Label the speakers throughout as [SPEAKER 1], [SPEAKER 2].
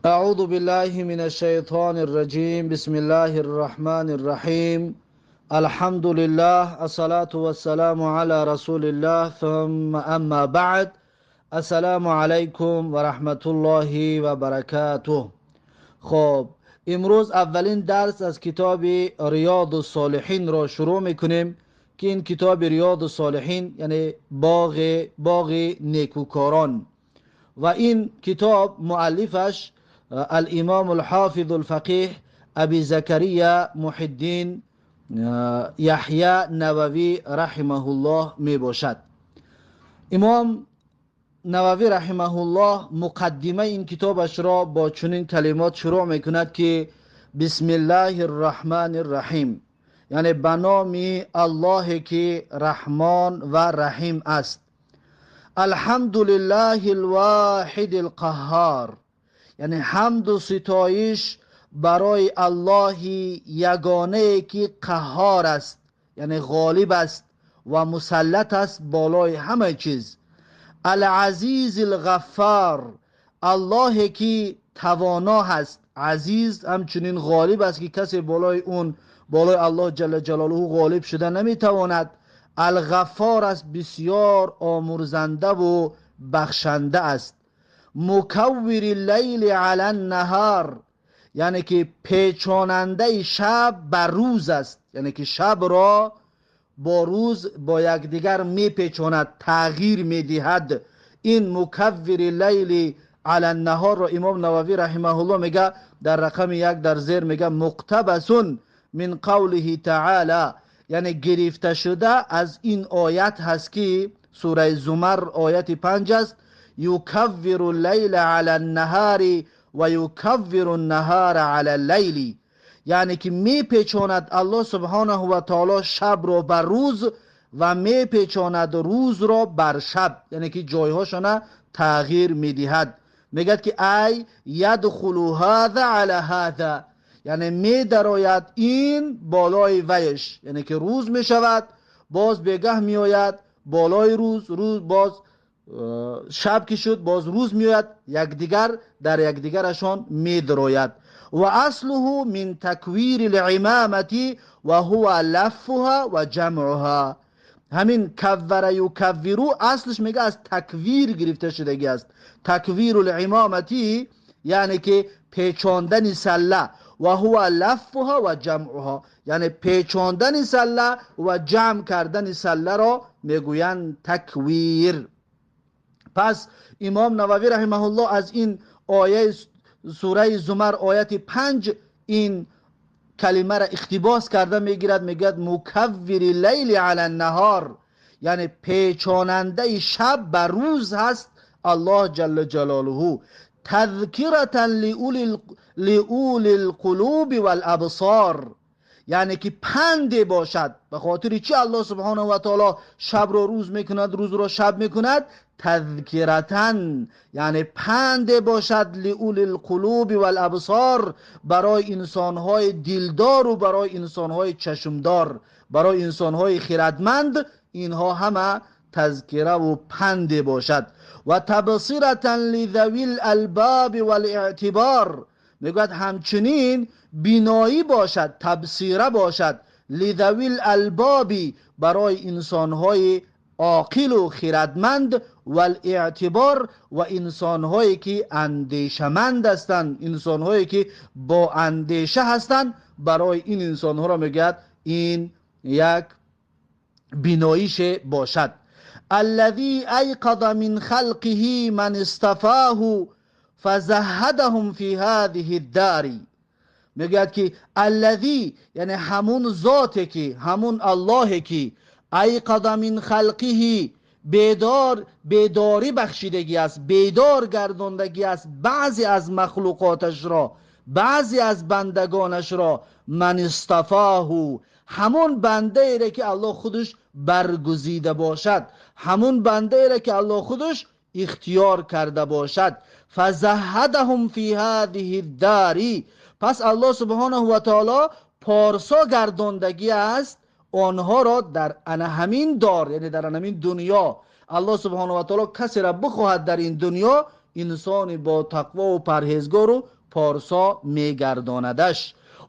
[SPEAKER 1] أعوذ بالله من الشيطان الرجيم. بسم الله الرحمن الرحيم. الحمد لله، الصلاة والسلام على رسول الله، ثم أما بعد. السلام علیکم و رحمت الله و برکاته. خب، امروز اولین درس از کتاب ریاض الصالحین را شروع میکنیم که این کتاب ریاض الصالحین یعنی باغ نیکوکاران، و این کتاب مؤلفش الامام الحافظ الفقیه ابی زکریا محی الدین یحیی نووی رحمه الله می باشد. امام نووی رحمه الله مقدمه این کتابش را با چنین کلمات شروع میکند که بسم الله الرحمن الرحیم، یعنی به نام الله که رحمان و رحیم است. الحمد لله الواحد القهار، یعنی حمد و ستایش برای الله یگانه که قهار است، یعنی غالب است و مسلط است بالای همه چیز. العزیز الغفار، الله که توانا هست، عزیز همچنین غالب است که کسی بالای اون، بالای الله جل جلاله غالب شده نمیتواند. الغفار است، بسیار آمرزنده و بخشنده است. مکور اللیل علی النهار، یعنی که پیچاننده شب بر روز است، یعنی که شب را با روز با یکدیگر میپیچاند، تغییر میدهد. این مکور اللیل علی النهار را امام نووی رحمه الله میگه در رقم 1 در زیر میگه مقتبس من قوله تعالی، یعنی گرفته شده از این آیت هست که سوره زمر آیت 5 است. یکور اللیل علی النهار و یکور النهار علی اللیل، یعنی که میپیچاند الله سبحانه و تعالی شب را بر روز و میپیچاند روز را بر شب، یعنی که جایهاشان تغییر میدهد. میگد که ای یدخل هذا علی هذا، یعنی میدراید این بالای ویش، یعنی که روز میشود باز بیگه میآید بالای روز، روز باز شب که شد باز روز میآید، یکدیگر در یکدیگرشان میدراید. و اصله من تکویر العمامة و هو لفها و جمعها، همین کور یکورو اصلش میگه از تکویر گرفته شدگی است. تکویر العمامة یعنی که پیچاندن سله، و هو لفها و جمعها، یعنی پیچاندن سله و جمع کردن سله را میگویند تکویر. پس امام نووی رحمه الله از این آیه سوره زمر آیت 5 این کلمه را اقتباس کرده میگیرد، میگوید مکور اللیل علی النهار، یعنی پیچاننده شب بر روز هست الله جل جلاله. تذکرة لأولی القلوب والابصار، یعنی که پند باشد. به خاطر چی الله سبحانه و تعالی شب را روز میکند، روز را شب میکند؟ تذکرتن، یعنی پند باشد لأولی القلوب والابصار، برای انسانهای دلدار و برای انسانهای چشمدار، برای انسانهای خردمند، اینها همه تذکره و پند باشد. و تبصرة لذوی الالباب والاعتبار، میگوید همچنین بینایی باشد، تبصیره باشد، لذوی الالباب، برای انسانهای عاقل و خردمند، والاعتبار، و انسانهایی که اندیشمند هستند، انسانهایی که با اندیشه هستند، برای این انسانها را میگوید این یک بیناییش باشد. الذي أيقظ من خلقه من اصطفاه فزهدهم في هذه الدار، میگوید که الذی یعنی همون ذاتی که، همون الله که ایقظ من خلقه، بیدار، بیداری بخشیدگی است، بیدار گرداندگی است بعضی از مخلوقاتش را، بعضی از بندگانش را، من اصطفاه، همون بنده ای را که الله خودش برگزیده باشد، همون بنده ای را که الله خودش اختیار کرده باشد. فزهدهم فی هذه الدار، پس الله سبحانه و تعالی پارسا گرداندگی است آنها را در همین دار، یعنی در همین دنیا. الله سبحانه و تعالی کسی را بخواهد در این دنیا инсони бо тақво ва парҳезгору порсо мегардонадаш.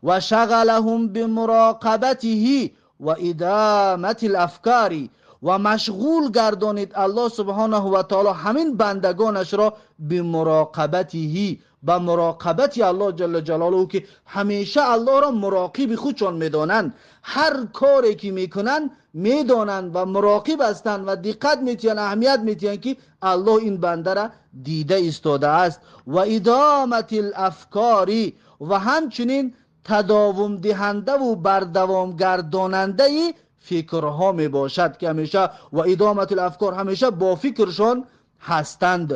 [SPEAKER 1] Ва шағалаҳум бимуроқабатиҳи ва идамати лафкори, ва машғул гардонид Аллоҳ субҳонаҳу ва таоло ҳамин бандагонашро бимуроқабатиҳи, ба муроқабати Аллоҳ ҷалла ҷалолуҳу, ки ҳамеша Аллоҳро муроқиби худшон медонанд, ҳар коре ки мекунанд медонанд ва муроқиб ҳастанд ва диққат метиҳанд, аҳамият метиҳанд, ки Аллоҳ ин бандара дида истодааст. Ва идомати лафкори, ва ҳамчунин тадовумдиҳандаву бардавомгардонандаи фикрҳо мебошад, ки ҳамеша ва идомати лафкор, ҳамеша бо фикршон ҳастанд.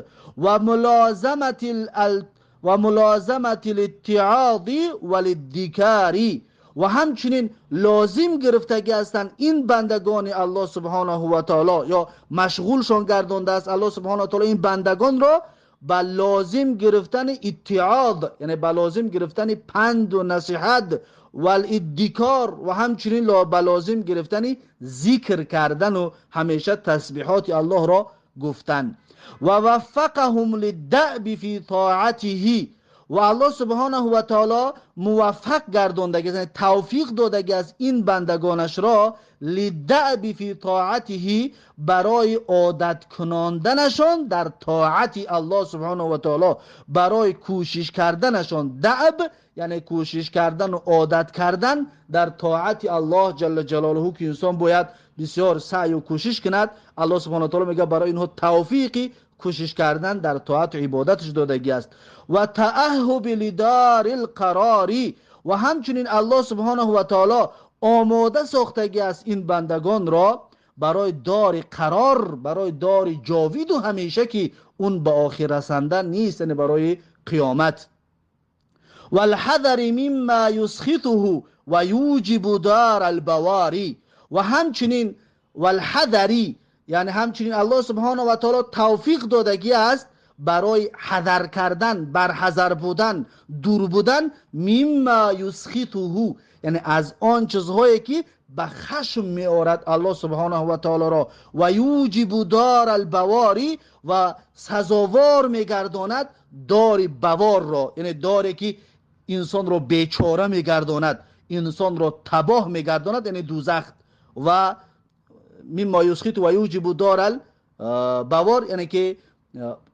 [SPEAKER 1] Ва мулозамати литтиоди ва лиддикори, ва ҳамчунин лозим гирифтагӣ ҳастанд ин бандагони Аллоҳ субҳонаҳу ва таоло, ё машғулшон гардондааст Аллоҳ субҳонаҳу ва таоло ин бандагонро ба лозим гирифтани иттиод, яъне ба лозим гирифтани панду насиҳат, валиддикор, ва ҳамчунин ба лозим гирифтани зикр кардану ҳамеша тасбиҳоти Аллоҳро гуфтан. Ва ваффақаҳум лиддаъби фи тоатиҳи, ва Аллоҳ субҳонаҳу ва таоло муваффақ гардондагӣ, яъне тавфиқ додагӣ аст ин бандагонашро лиддаъби фи тоатиҳи, барои одат кунонданашон дар тоати Аллоҳ субҳонаҳу ва таоло, барои кӯшиш карданашон. Даъб яъне кӯшиш кардан ва одат кардан дар тоати Аллоҳ ҷалла ҷалолуҳу, ки инсон бояд бисёр саъю кӯшиш кунад. Аллоҳ субҳонаҳу ва таоло мегӯяд барои инҳо тавфиқи кӯшиш кардан дар тоату ибодаташ додагӣ аст. Ва тааҳҳуби лидори лқарори, ва ҳамчунин Аллоҳ субҳонаҳу ва таоло омода сохтагӣ аст ин бандагонро барои дори қарор, барои дори ҷовиду ҳамеша, ки он ба охир расанда нест, яъне барои қиёмат. Валҳадари мимма юсхитуҳу ва юҷибу дара албавори, ва ҳамчунин валҳадари, яъне ҳамчунин Аллоҳ субҳонаҳу ва таоло тавфиқ додагӣ аст барои ҳазар кардан, барҳазар будан, дур будан мимма юсхитуҳу, яъне аз он чизҳое ки ба хашм меорад Аллоҳ субҳонаҳу ва таолоро, ва юҷибу дора албавори, ва сазовор мегардонад дори баворро, яъне доре ки инсонро бечора мегардонад, инсонро табоҳ мегардонад, яъне дузах. Ва мимма юсхиту ва юҷибу дора албавор, яъне ки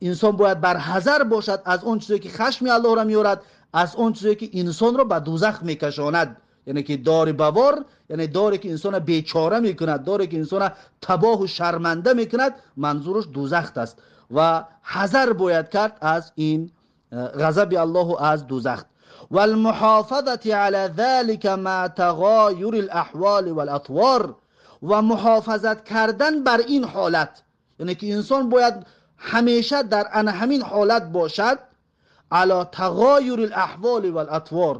[SPEAKER 1] инсон бояд барҳазар бошад аз он чизе ки хашми Аллоҳро меорад, аз он чизе ки инсонро ба дузах мекашонад, яъне ки дори бавор, яъне доре ки инсонро бечора мекунад, доре ки инсонро табоҳу шарманда мекунад, манзураш дузах аст. Ва ҳазар бояд кард аз ин ғазаби Аллоҳу аз дузах. Валмуҳофазати ала залика ма тағоюри лаҳволи валатвор, ва муҳофазат кардан бар ин ҳолат, яъне ки инсон бояд ҳамеша дар ана ҳамин ҳолат бошад, ала тағоюри лаҳволи валатвор,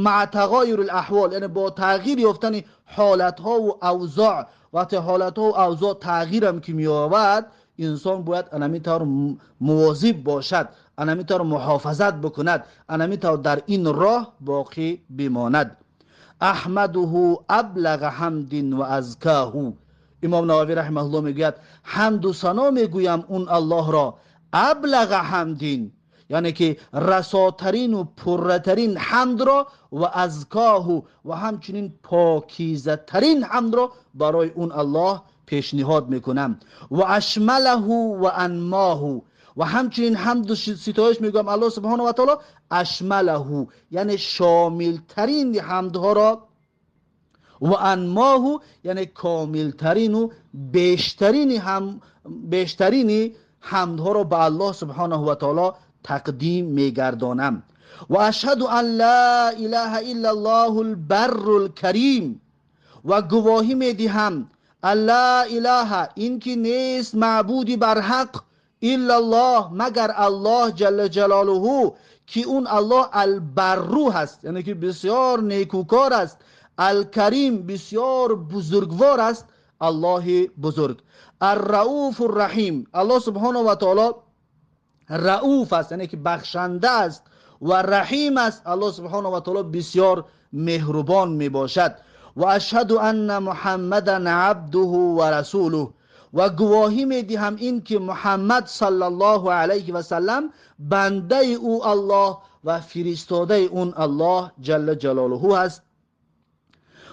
[SPEAKER 1] مع تغایر الاحوال، یعنی با تغییر یافتن حالتها و اوضاع. وقتی حالتها و اوضاع تغییرم که می‌یابد، انسان باید انمی طور مواظب باشد، انمی طور محافظت بکند، انمی طور در این راه باقی بماند. احمده ابلغ حمد و ازکاه. امام نووی رحمه الله میگوید حمد و ثنا میگویم اون الله را، ابلغ حمد یعنی که رساترین و پرترین حمد را، و ازکاه و همچنین پاکیزه ترین حمد را برای اون الله پیشنهاد میکنم. و اشمله و انماه، و همچنین حمد و ستایش میگم الله سبحانه و تعالی اشمله یعنی شامل ترین حمدها را، و انماه یعنی کامل ترین و بیشترین حمدها را به الله سبحانه و تعالی تقدیم میگردانم. و اشهد ان لا اله الا الله البر الکریم، و گواهی میدهم ان لا اله، اینکه نیست معبودی بر حق الا الله مگر الله جل جلاله، که اون الله البرو هست، یعنی که بسیار نیکوکار است، الکریم بسیار بزرگوار است، الله بزرگ، الرؤوف الرحیم، الله سبحانه و تعالی رؤوف است یعنی که بخشنده است، و رحیم است، الله سبحانه و تعالی بسیار مهربان می باشد. و اشهد ان محمدا عبده و رسوله، و گواهی می دهم این که محمد صلی الله علیه و سلم بنده او الله و فرستاده اون الله جل جلاله است.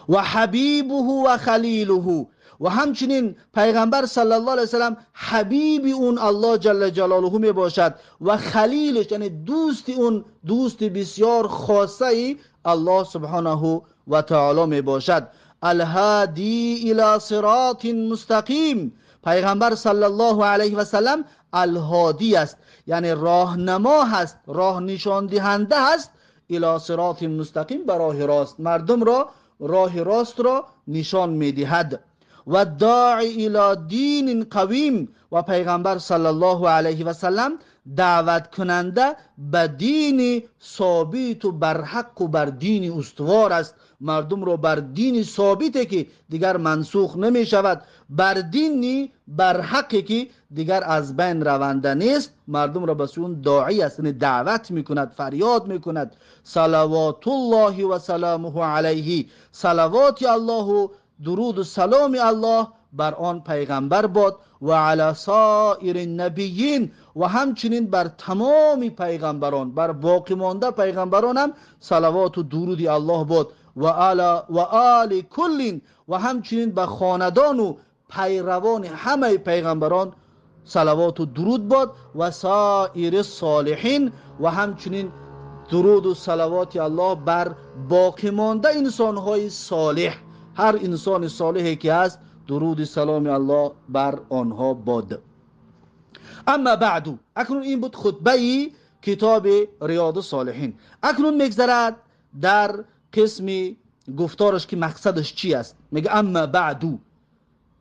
[SPEAKER 1] و حبیبه و خلیله، و همچنین پیغمبر صلی الله علیه و سلم حبیب اون الله جل جلاله می باشد و خلیلش، یعنی دوست اون، دوست بسیار خاصه الله سبحانه و تعالی می باشد. الهادی الی صراط مستقیم، پیغمبر صلی الله علیه و سلم الهادی است، یعنی راهنما هست، راه نشان دهنده هست، الی صراط مستقیم، به راه راست، مردم را راه راست را نشان میدهد. و داعی الی دین قویم، و پیغمبر صلی الله علیه و سلم دعوت کننده به دین ثابت و بر حق و بر دین استوار است. مردم را بر دین ثابته که دیگر منسوخ نمی شود، بر دینی بر حقی که دیگر از بین رونده نیست، مردم را به سوی داعی است، یعنی دعوت میکند، فریاد میکند. صلوات الله و سلامه علیه، صلوات الله و درود و سلام الله بر آن پیغمبر باد. و علی سایر النبیین، و همچنین بر تمام پیغمبران، بر باقی مانده پیغمبران هم صلوات و درود الله باد. و علی و آل کل، و همچنین به خاندان و پیروان همه پیغمبران صلوات و درود باد. و سایر الصالحین، و همچنین درود و صلوات الله بر باقی مانده انسانهای صالح، هر انسان صالحی که هست درود سلام الله بر آنها باد. اما بعد، اکنون این بود خطبه کتاب ریاض الصالحین. اکنون میگذرد در قسم گفتارش که مقصدش چی است. میگه اما بعد،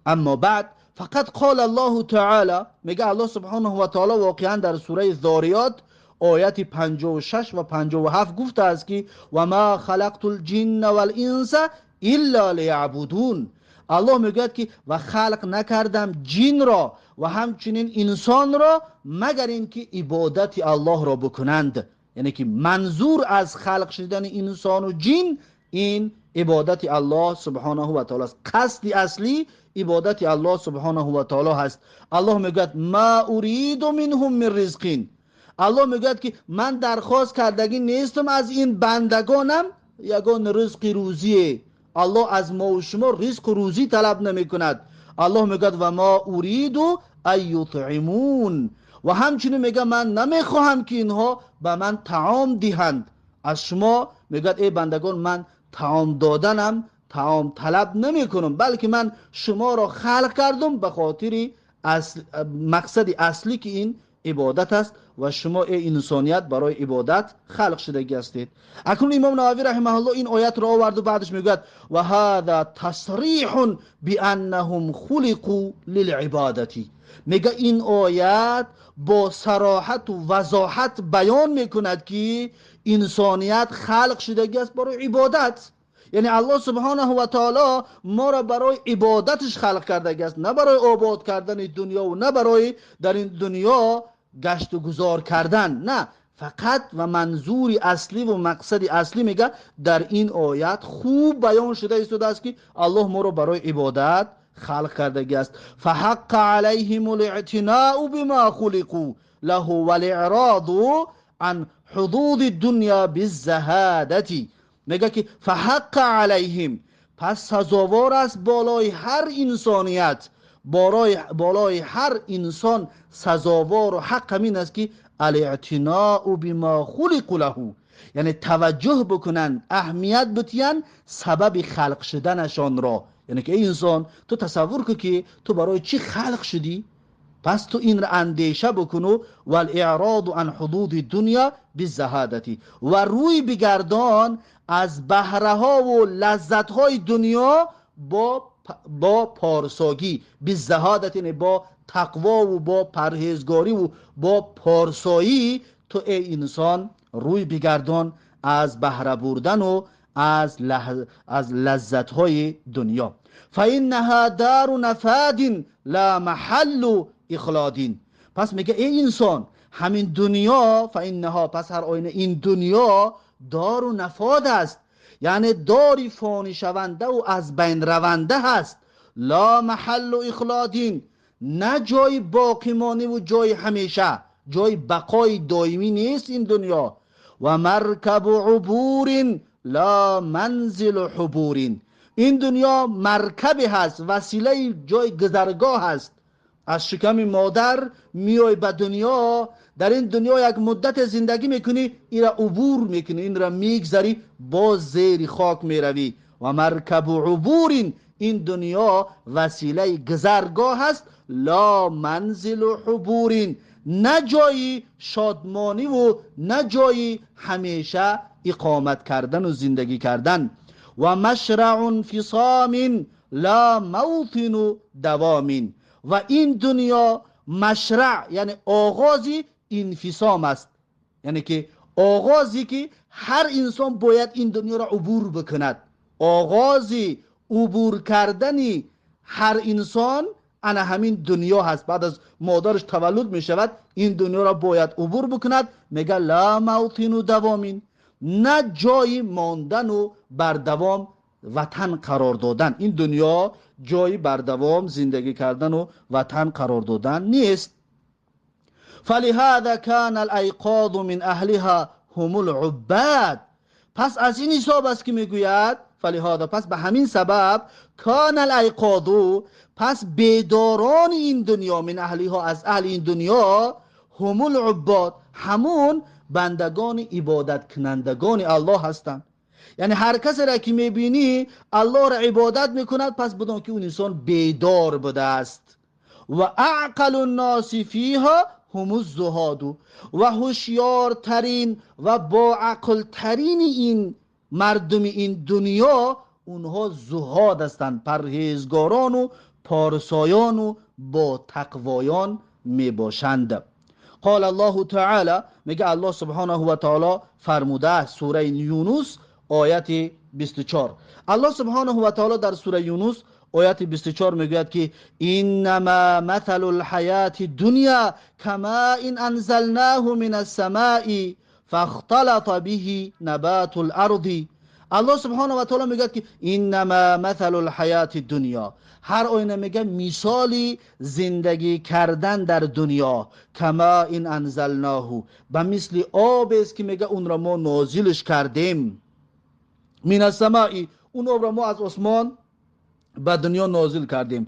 [SPEAKER 1] اما بعد فقط قال الله تعالی، میگه الله سبحانه و تعالی واقعا در سوره ذاریات آیت 56 و 57 گفته است که و ما خلقت الجن والانس الا لیعبدون. الله میگوید که و خلق نکردم جن را و همچنین انسان را مگر اینکه عبادت الله را بکنند. یعنی که منظور از خلق شدن انسان و جن این عبادت الله سبحانه و تعالی است. قصد اصلی عبادت الله سبحانه و تعالی هست. الله میگوید ما اريد منهم من رزق. الله میگوید که من درخواست کردگی نیستم از این بندگانم یگان رزق روزیه. الله از ما و شما رزق و روزی طلب نمی کند. الله میگوید و ما اريد ان یطعمون، و همچنین میگه من نمیخواهم که اینها به من طعام دهند. از شما میگوید ای بندگان من طعام دادنم طعام طلب نمی کنم، بلکه من شما را خلق کردم به خاطر مقصد اصلی که این عبادت است و شما ای انسانیت برای عبادت خلق شدگی هستید. اکنون امام نووی رحمه الله این آیت را آورد و بعدش میگوید و هذا تصریح بانهم خلقوا للعبادت. میگه این آیت با صراحت و وضاحت بیان میکند که انسانیت خلق شدگی است برای عبادت. یعنی الله سبحانه و تعالی ما را برای عبادتش خلق کرده است، نه برای آباد کردن دنیا و نه برای در این دنیا گشت و گذار کردن. نه، فقط و منظور اصلی و مقصد اصلی میگه در این آیت خوب بیان شده ایستاده است که الله ما را برای عبادت خلق کرده است. فحق علیهم الاعتناء بما خلقوا له والاعراض عن حدود الدنیا بالزهادة. میگه که فحق علیهم، پس سزاوار است بالای هر انسانیت، بالای هر انسان سزاوار و حق همین است که الاعتناء بما خلق له، یعنی توجه بکنن، اهمیت بتین سبب خلق شدنشان را. یعنی که ای انسان تو تصور کن که تو برای چی خلق شدی، پس تو این را اندیشه بکنو. والاعراض عن حدود الدنیا بالزهادة، و روی بگردان از بهره ها و لذت های دنیا با پارساگی، بالزهادة یعنی با تقوا و با پرهیزگاری و با پارسایی. تو ای انسان روی بگردان از بهره بردن و از لذت های دنیا. فإنها دار نفاد لا محل اخلاد. پس میگه ای انسان همین دنیا، فإنها، پس هر آینه این دنیا دار و نفاد است، یعنی داری فانی شونده و از بین رونده هست. لا محل اخلاد، نه جای باقیمانی و جای همیشه، جای بقای دائمی نیست این دنیا. و مرکب عبور لا منزل حبور، این دنیا مرکب هست، وسیله جای گذرگاه هست. از شکم مادر میای به دنیا، در این دنیا یک مدت زندگی میکنی، این را عبور میکنی، این را میگذری، باز زیر خاک میروی. و مرکب عبور، این دنیا وسیله گذرگاه هست، لا منزل حبور، نه جایی شادمانی و نه جایی همیشه اقامت کردن و زندگی کردن. و مشرع انفصام لا موطن دوام، و این دنیا مشرع یعنی آغازی انفصام است، یعنی که آغازی که هر انسان باید این دنیا را عبور بکند. آغازی عبور کردنی هر انسان انا همین دنیا هست. بعد از مادرش تولد می شود، این دنیا را باید عبور بکند. میگه لا موطن دوامین، نه جای ماندن و بردوام وطن قرار دادن. این دنیا جای بردوام زندگی کردن و وطن قرار دادن نیست. فلهذا كان الایقاظ من اهلها هم العباد، پس از این حساب است که میگوید فلهذا، پس به همین سبب کان الایقاظ، پس بیداران این دنیا، من اهلها از اهل این دنیا، هم العباد، همون بندگان عبادت کنندگان الله هستند. یعنی هر کسی را که میبینی الله را عبادت میکند، پس بدان که اون انسان بیدار بوده است. و اعقل الناس فیها هم الزهاد، و هوشیارترین و با عقل ترین این مردم این دنیا اونها زهاد هستند، پرهیزگاران و پارسایان و با تقوایان میباشند. قال الله تعالی، میگه الله سبحانه و تعالی فرموده، سوره یونس آیت 24. الله سبحانه و تعالی در سوره یونس آیت 24 میگوید که انما مثل الحیات الدنیا کما ان انزلناه من السماء فاختلط به نبات الارض. الله سبحانه و تعالی میگه که انما مثل الحیات الدنیا، هر آینه میگه مثالی زندگی کردن در دنیا، کما این انزلناه، به مثل آب است که میگه اون را ما نازلش کردیم، من السماء، اون آب را ما از آسمان به دنیا نازل کردیم،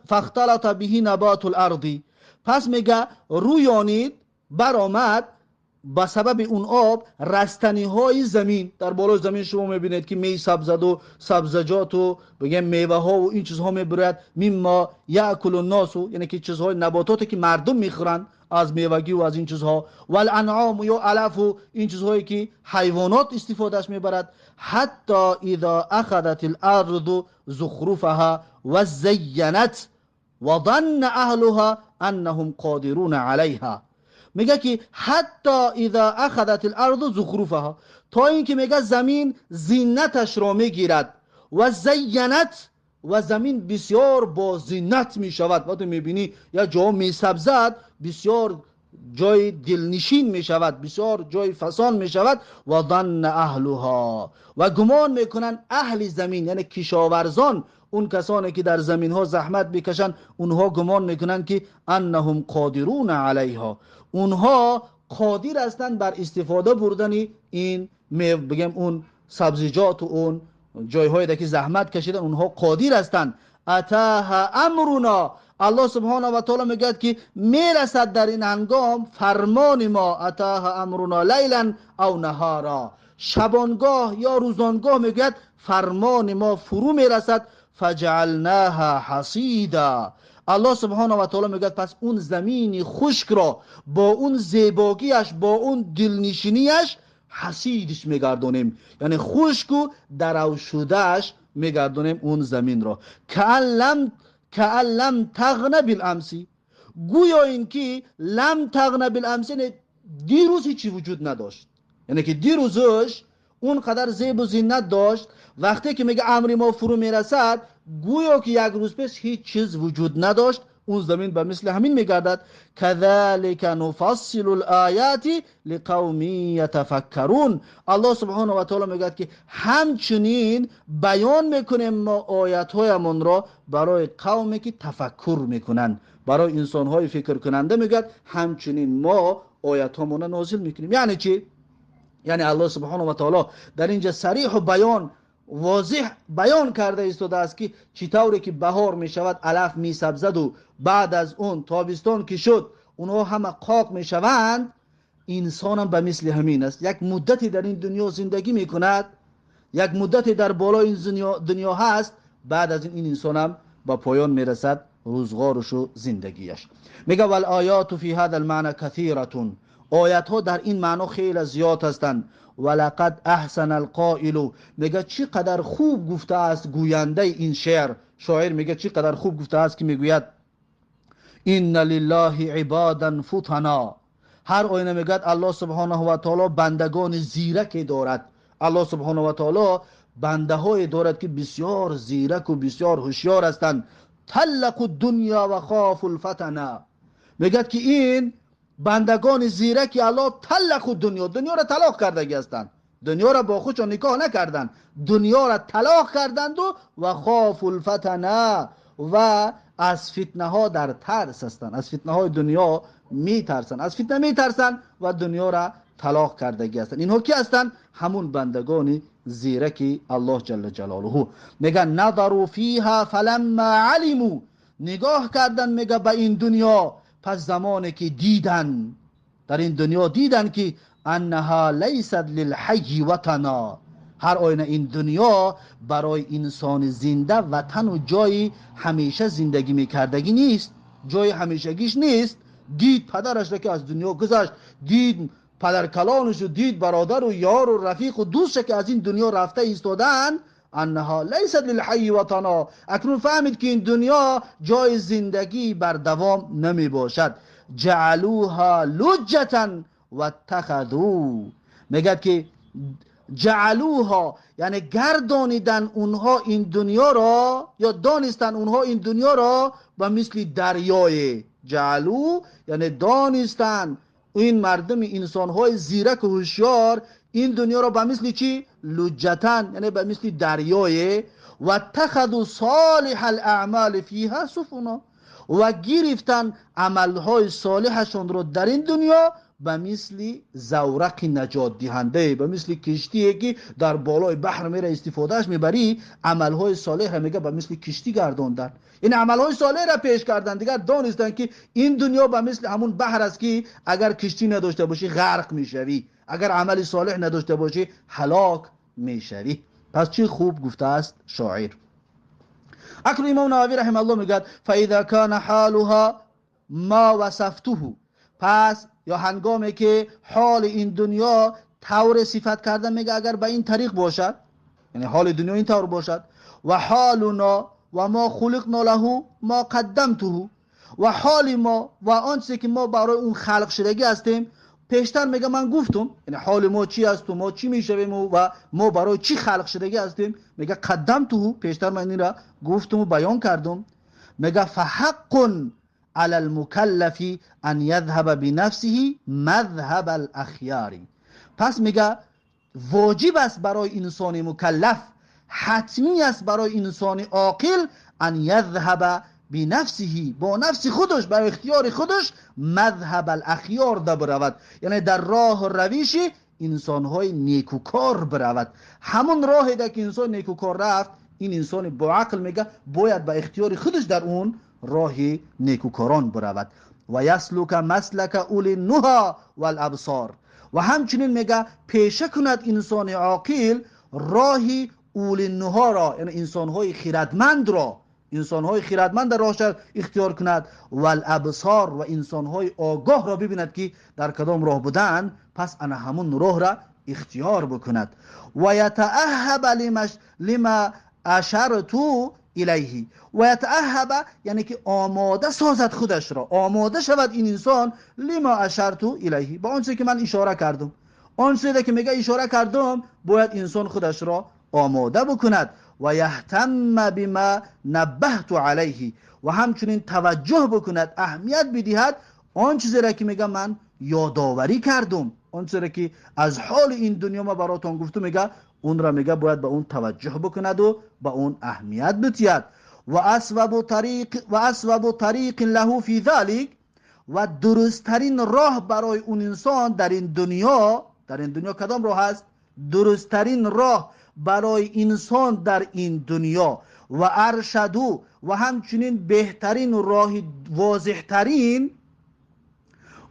[SPEAKER 1] فاختلط به نبات الارض، پس میگه رویانید برآمد با سبب اون آب رستنی های زمین. در بالای زمین شما میبینید که می سبزد و سبزجات و بگم میوه ها و این چیزها میبرد، مما یاکل الناس، یعنی که چیزهای نباتاتی که مردم میخورند از میوگی و از این چیزها، والانعام یا علف و این چیزهایی که حیوانات استفادهش میبرد. حتی اذا اخذت الارض زخرفها وزینت وظن اهلها انهم قادرون علیها، میگه که حتی اذا اخذت الارض زخرفها، تا اینکه میگه زمین زینتش را میگیرد، و زینت، و زمین بسیار با زینت میشود. وقتی میبینی یا جا میسبزد بسیار جای دلنشین میشود، بسیار جای فسان میشود. و ظن اهلها، و گمان میکنن اهل زمین، یعنی کشاورزان، اون کسانی که در زمین ها زحمت میکشن، اونها گمان میکنن که انهم قادرون علیها، اونها قادر هستند بر استفاده بردن این بگم اون سبزیجات و اون جایهایی که زحمت کشیدن، اونها قادر هستند. اتاها امرنا، الله سبحانه و تعالی میگه که میرسد در این هنگام فرمان ما، اتاها امرنا لیلا او نهارا، شبانگاه یا روزانگاه میگوید فرمان ما فرو میرسد. فجعلناها حصیدا، الله سبحانه و تعالی میگه پس اون زمین خشک را با اون زیباگیش، با اون دلنشینیش حصیدش میگردونیم، یعنی خشک و درو شدهش میگردونیم اون زمین را. کأن لم تغن بالامس، گویا اینکه لم تغن بالامس، یعنی دیروز هیچی وجود نداشت، یعنی که دیروزش اون قدر زیب و زینت داشت، وقتی که میگه امر ما فرو میرسد گویا که یک روز پیش هیچ چیز وجود نداشت، он замин ба мисли ҳамин мегардад. Кazалика нуфассилу л-ояти лиқавмин ятафаккарун. Аллоҳ субҳонаҳу ва таъоло мегӯяд ки ҳамчунин баён мекунем мо оятҳоямонро барои қавме ки тафаккур мекунанд, барои инсонҳои фикркунанда мегӯяд ҳамчунин мо оятҳомонро нозил мекунем. Яъне чӣ? Яъне Аллоҳ субҳонаҳу ва таъоло дар инҷа сариҳу баён, возеҳ баён карда истодааст ки чӣ тавре ки баҳор мешавад алаф мисабзаду баъд аз он тобистон ки шуд онҳо ҳама қоқ мешаванд, инсонам ба мисли ҳамин аст. Як муддате дар ин дунё зиндагӣ мекунад, як муддате дар болои ин дунё ҳаст, баъд аз ин инсонам ба поён мерасад рӯзғорушу зиндагиаш. Мега вал ояту фи ҳаза алмаъна касиратун. Оятҳо дар ин маъно хеле зиёд ҳастанд. Валақад аҳсана алқоилу. Мега чӣ қадар хуб гуфтааст гӯяндаи ин шеър. Шоир мега чӣ қадар хуб гуфтааст ки мегӯяд инна лиллаҳи ибодан футана. Ҳар оина мегӯяд Аллоҳ субҳонаҳу ва таъоло бандагони зираке дорад. Аллоҳ субҳонаҳу ва таъоло бандаҳое дорад ки бисёр зираку бисёр ҳушёр ҳастанд. таллақу дунё ва хофу лфатана. Мегӯяд ки ин бандагони зираки Аллоҳ таллақу дунё, дунёро талоқ кардагӣ ҳастанд, дунёро бо худшон никоҳ накарданд, дунёро талоқ карданду ва хофу лфатана, ва аз фитнаҳо дар тарс ҳастанд, аз фитнаҳои дунё метарсанд, аз фитна метарсанд ва дунёро талоқ кардагӣ ҳастанд. Инҳо ки ҳастанд? Ҳамун бандагони зираки Аллоҳ ҷалла ҷалолуҳу. Мега назару фиҳа фаламма алиму. Нигоҳ кардан мега ба ин дунё, пас замоне ки дидан, дар ин дунё дидан ки аннаҳа лайсат лилҳайи ватана. Ҳар оина ин дунё барои инсони зинда ватану ҷои ҳамеша зиндагӣ мекардагӣ нест, ҷои ҳамешагиш нест. Дид падарашро ки аз дунё гузашт, дид падаркалонашу, дид бародару ёру рафиқу дӯстша ки аз ин дунё рафта истодаанд. аннаҳа лайсат лилҳайи ватана. Акнун фаҳмид ки ин дунё ҷои зиндагӣ бардавом намебошад. ҷаалуҳа луҷҷатан ваттахазу. Мегӯяд ки ҷаалуҳа яъне гардонидан онҳо ин дунёро ё донистан онҳо ин дунёро ба мисли дарёе. ҷаалу яъне донистан ин мардуми инсонҳои зираку ҳушёр ин дунёро ба мисли чӣ? Луҷҷатан яъне ба мисли дарёе. Ваттахазу солиҳа алаъмоли фиҳа суфуна. Ва гирифтан амалҳои солиҳашонро дар ин дунё ба мисли заврақи наҷотдиҳандае, ба мисли киштие ки дар болои баҳр мера истифодааш мебарӣ, амалҳои солиҳро мега ба мисли киштӣ гардондан. Ин амалҳои солиҳро пеш кардан, дигар донистанд ки ин дунё ба мисли ҳамун баҳр аст ки агар киштӣ надошта бошӣ ғарқ мешавӣ, агар амали солиҳ надошта бошӣ ҳалок мешавӣ. Пас чӣ хуб гуфтааст шоир. Акнун имом Нававӣ раҳимаҳуллоҳ мегӯяд фаиза кана ҳолуҳа ма васафтуҳу. Пас ё ҳангоме ки ҳоли ин дунё тавре сифат карда мега агар ба ин тариқ бошад, яъне ҳоли дунё ин тавр бошад, ва ҳолуно ва мо хулиқно лаҳу мо қаддамтуҳу, ва ҳоли мо ва он чизе ки мо барои он халқ шудагӣ ҳастем, пештар мега ман гуфтум, яъне ҳоли мо чӣ асту мо чӣ мешавем ва мо барои чӣ халқ шудагӣ ҳастем, мега қаддамтуҳу, пештар ман инро гуфтуму баён кардум. Мега фаҳаққун على المكلف أن يذهب بنفسه مذهب الأخيار. پس میگه واجب است برای انسان مکلف، حتمی است برای انسان عاقل ان يذهب بنفسه، با نفس خودش، برای اختیار خودش مذهب الاخیار ده برود، یعنی در راه رویش انسانهای نیکوکار برود. همون راه ده که انسان نیکوکار رفت، این انسان با عقل میگه باید با اختیار خودش در اون راهی نیکوکاران برود. و یسلک مسلک اولی النهی والابصار. و همچنین میگه پیشه کند انسان عاقل راهی اولی النهی را، یعنی انسانهای خردمند را، انسانهای خردمند راهش اختیار کند، والابصار و انسانهای آگاه را ببیند که در کدام راه بودن، پس انا همون راه را اختیار بکند. و یتأهب لما اشرت الیه. و یتأهب یعنی که آماده سازد خودش را، آماده شود این انسان لما اشرت الیه، با آنچه که من اشاره کردم، آنچه که میگه اشاره کردم باید انسان خودش را آماده بکند. و یهتم بما نبهت علیه، و همچنین توجه بکند، اهمیت بدهد آن چیزی را که میگه من یادآوری کردم، آن چیزی را که از حال این دنیا ما براتون گفتم، میگه اون را میگه باید به اون توجه بکند و به اون اهمیت بدهد. و اصوب طریق له فی ذلک، و درستترین راه برای اون انسان در این دنیا، در این دنیا کدام راه است؟ درستترین راه برای انسان در این دنیا و ارشدو، و همچنین بهترین راه، واضحترین،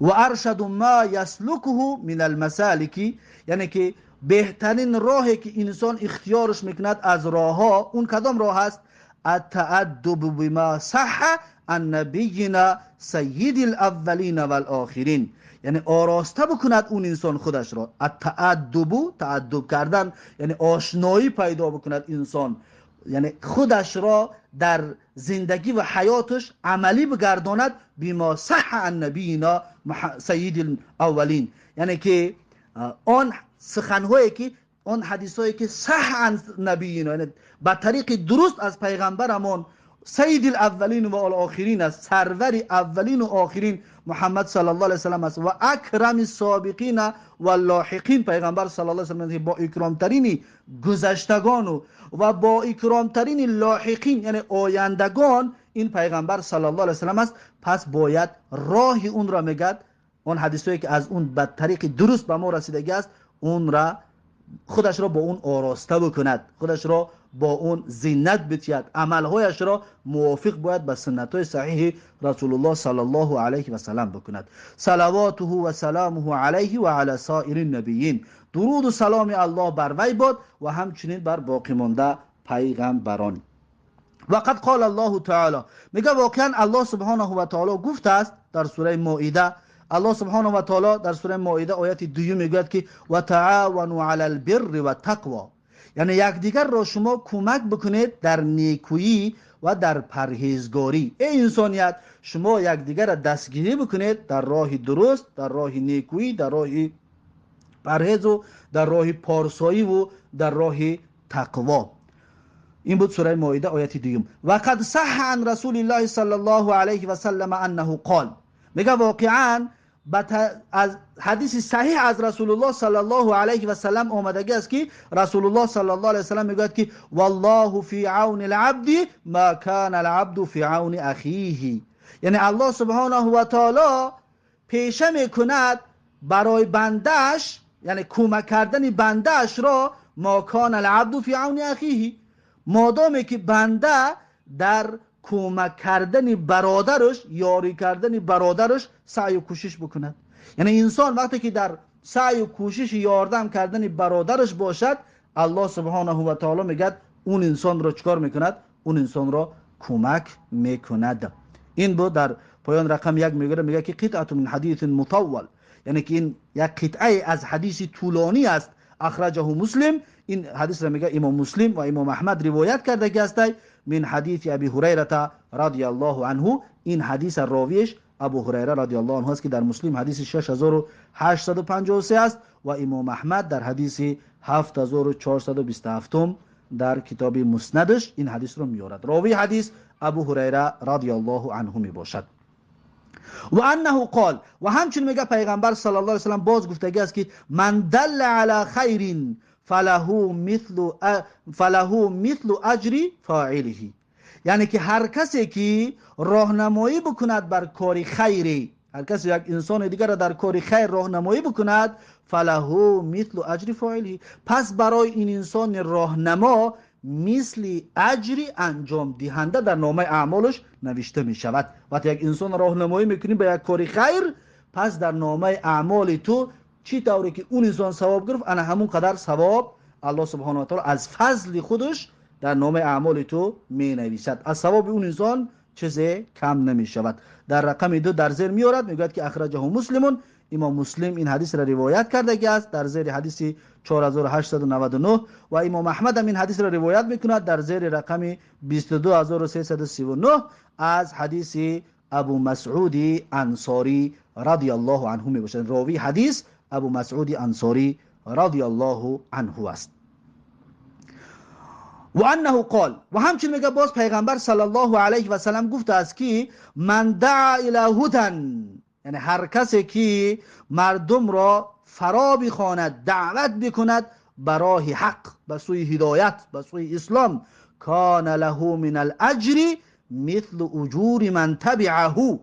[SPEAKER 1] و ارشد ما یسلکه من المسالک، یعنی که بهترین راهی که انسان اختیارش میکند از راهها، اون کدام راه است؟ التأدب بما صح عن نبینا سید الاولین والآخرین، یعنی آراسته بکند اون انسان خودش را. التأدب، تأدب کردن، یعنی آشنایی پیدا بکند انسان، یعنی خودش را در زندگی و حیاتش عملی بگرداند، بما صح عن نبینا سید الاولین، یعنی که آن سخنهایی که آن حدیثهایی که صح عن نبینا، یعنی به طریق درست از پیغمبرمان سید الاولین و الاخرین است، سرور اولین و آخرین محمد صلی الله علیه و سلم است، و اکرم السابقین و اللاحقین، پیغمبر صلی الله علیه و سلم با اکرامترین گذشتگان و با اکرامترین لاحقین یعنی آیندگان، این پیغمبر صلی الله علیه و سلم است. پس باید راه اون را میگد، اون حدیثایی که از اون به طریق درست به ما رسیدگی است، اون را خودش را با اون آراسته بکند، خودش را با اون زینت بتید، عملهایش را موافق باید به سنت‌های صحیح رسول الله صلی الله علیه و سلم بکند. صلواته و سلامه علیه و علی سایر النبیین، درود و سلام الله بر وی باد و همچنین بر باقی مانده پیغمبران. وقد قال الله تعالی، میگه واقعا الله سبحانه و تعالی گفته است در سوره مائده، الله سبحانه و تعالی در سوره مائده آیت 2 میگوید که و تعاونوا علی البر و التقوا، یعنی یکدیگر را شما کمک بکنید در نیکویی و در پرهیزگاری. ای انسانیت، شما یکدیگر را دستگیری بکنید در راه درست، در راه نیکویی، در راه پرهیز و در راه پارسایی و در راه تقوا. این بود سوره مائده آیت 2. و قد صح عن رسول الله صلی الله علیه و سلم انه قال، میگه واقعا از حدیث صحیح از رسول الله صلی الله علیه و سلم آمدگی است که رسول الله صلی الله علیه و سلم میگوید که والله فی عون العبد ما کان العبد فی عون اخیه، یعنی الله سبحانه و تعالی پیشه میکند برای بندهش، یعنی کمک کردن بندهش را، ما کان العبد فی عون اخیه، مادامی که بنده در کمک کردن برادرش، یاری کردن برادرش سعی و کوشش بکند. یعنی انسان وقتی که در سعی و کوشش یاردم کردن برادرش باشد، الله سبحانه و تعالی میگد اون انسان را چکار میکند؟ اون انسان را کمک میکند. این بود در پایان رقم 1 میگه که قطعه من حدیث مطول، یعنی که این یک قطعه از حدیث طولانی است. اخرجه مسلم، این حدیث را میگه امام مسلم و امام احمد روایت کرده که است من حدیث ابی هریره رضی الله عنه، این حدیث راویش ابو هریره رضی الله عنه است که در مسلم حدیث 6853 است و امام احمد در حدیث 7427 در کتاب مسندش این حدیث را میارد. راوی حدیث ابو هریره رضی الله عنه می باشد. و انه قال، و همچنین میگه پیغمبر صلی الله علیه و سلم باز گفتگی است که من دل علی خیر فله مثل اجر فاعله، یعنی که هر کسی که راهنمایی بکند بر کار خیری، هر کسی یک انسان دیگر را در کار خیر راهنمایی بکند، فله مثل اجر فاعله، پس برای این انسان راهنما مثل اجر انجام دهنده در نامه اعمالش نوشته می شود. وقتی یک انسان راهنمایی میکنی به یک کار خیر، پس در نامه اعمال تو چی طوری که اون انسان ثواب گرفت، انا همون قدر ثواب الله سبحانه و تعالی از فضل خودش در نامه اعمال تو می نویسد. از ثواب اون انسان چیز کم نمی شود. در رقم 2 در زیر میارد، میگوید که اخرجه مسلمون، امام مسلم این حدیث را روایت کرده است در زیر حدیث 4899 و امام احمد هم این حدیث را روایت میکند در زیر رقم 22339 از حدیث ابو مسعود انصاری رضی الله عنه می باشد. راوی حدیث ابو مسعود انصاری رضی الله عنه است. و انه قال، و همچنین میگه باز پیغمبر صلی الله علیه و سلم گفته است که من دعا الی هدى، یعنی هر کسی که مردم را فرا بخواند، دعوت بکند به راه حق، به سوی هدایت، به سوی اسلام، کان له من الاجر مثل اجور من تبعه،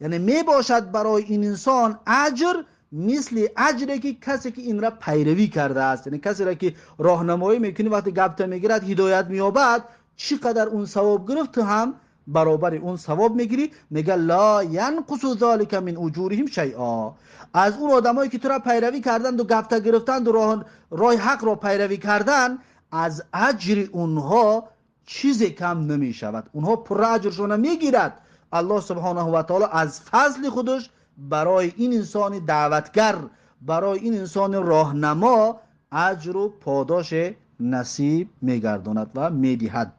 [SPEAKER 1] یعنی می باشد برای این انسان اجر مثل اجری که کسی که این را پیروی کرده است. یعنی کسی را که راهنمایی میکنی وقتی گپت میگیرد، هدایت مییابد، چقدر اون ثواب گرفت هم برابر اون ثواب میگیری. میگه لا ینقص ذلک من اجورهم شیئا، از اون آدمایی که تو را پیروی کردند و گپت گرفتند و راه حق را پیروی کردند، از اجر اونها چیز کم نمیشود، اونها پر اجرشون میگیرد. الله سبحانه و تعالی از فضل خودش برای این انسان دعوتگر، برای این انسان راهنما اجر و پاداش نصیب میگرداند و میدهد